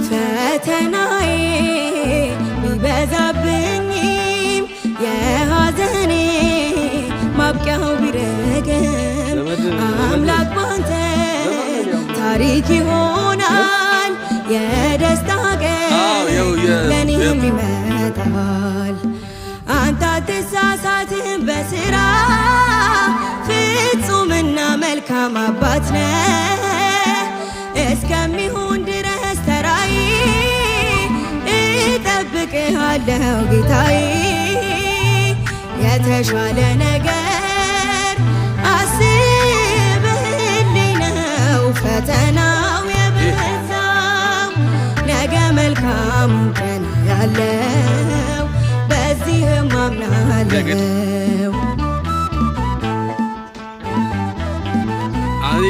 ፈተናዬ ቢበዛብኝም የሐዘኔ ማብቂያው ቢረግም አምላክ ባንተ ታሪክ ይሆናል። የደስታ ቀን ለእኔም ይመጣል። አንተ አትሳሳትም በስራ፣ ፍጹምና መልካም አባት ነህ። እስከሚሆን ድረስ ተራዬ እጠብቅሃለሁ ጌታዬ። የተሻለ ነገር አስበህልኝ ነው ፈተናው የበዛው። ነገ መልካሙን ቀን ያለው በዚህም አምናለሁ። አይ።